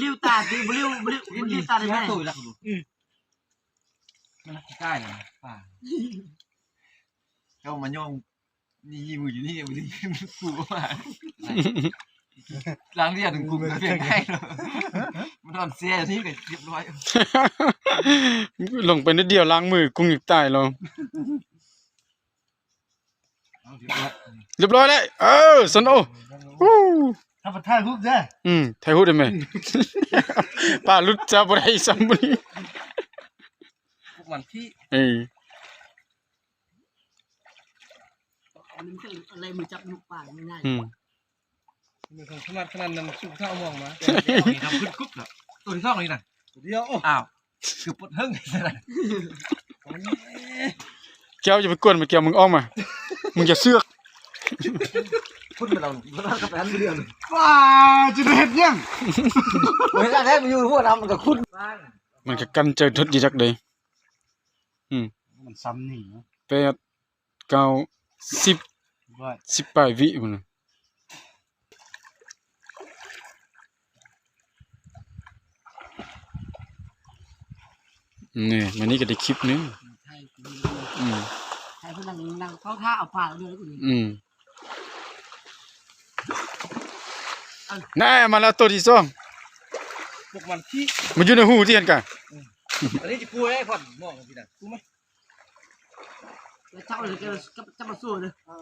ລິ້ວຕາຕິ ບໍ່ລິ້ວ ບໍ່ລິ້ວ ບໍ່ລິ້ວຕາໄດ້ແມ່. ມັນຮັກກິນຕາຍແລ້ວປາ ເຈົ້າມາຍ່ອງ ນີ້ ມືຢູ່ນີ້ ມື້ນີ້ກູກໍມາ ລ້າງເຫຼືອນກູກໍເປັນໄດ້ເນາະ ມັນນອນແຊ່ນີ້ກໍຮຽບຮ້ອຍ ລົງໄປນິດດຽວລ້າງມືກຸງຍັງຕາຍແລ້ວ ຮຽບຮ້ອຍແລ້ວ ເອີ ຊັ້ນ ໂອ້ ຮູ້ ຖ້າໄປຖ່າຍຮູບເດີ ອືມ ຖ່າຍຮູບໄດ້ແມ່ ປາຫຼຸດຈາບໍ່ໄດ້ຊ້ຳມື້ນີ້ ພວກມັນທີ່ ເອີ ອືມ ມືຂອງຂະໜາດຂະໜາດນັ້ນ ຊຸກເທົ່າມອງມາ ເອົານີ້ທຳຂຶ້ນກຸບເນາະ ຕົວທີ່ສອງນີ້ນະ ຕົວດຽວ ອ້າວ ຄືປົດເຫິງ ແກ້ວ ຢ່າໄປກວນມັນ ແກ້ວ ມຶງອອກມາ ມຶງຢ່າເຊືອກ ຄຸນໄປແລ້ວ ບໍ່ທັນກັບອັນດຽວ ວ້າ ຈະໄດ້ເຮັດຫຍັງ ເວລາແທ້ມັນຢູ່ຫົວນ້ຳມັນກໍຄຸນ ມັນກໍກັ້ນໃຈເຖິດດີຈັກເດ້ ອືມ ມັນຊ້ຳນີ້ເນາະ ແປດ ເກົ້າ ສິບ ຮ້ອຍ ສິບປາຍວິພຸ້ນນະ ນີ້ ມານີ້ກໍໄດ້ຄລິບໜຶ່ງ ອືມ ໃຫ້ເພິ່ນນັ່ງ ນັ່ງເຝົ້າຖ້າເອົາປາເລີຍ ອືມ ແນ່ ມາແລ້ວໂຕທີ່ສອງ ພວກມັນທີ່ ມັນຢູ່ໃນຮູທີ່ຫັ້ນກະ ອືມ ອັນນີ້ຈະກູໃຫ້ພອນມອງທີ່ນັ້ນ ກູມາ ແລ້ວເຈົ້າເລີຍ ຈະ ຈະມາສູ້ເລີຍ ເອີ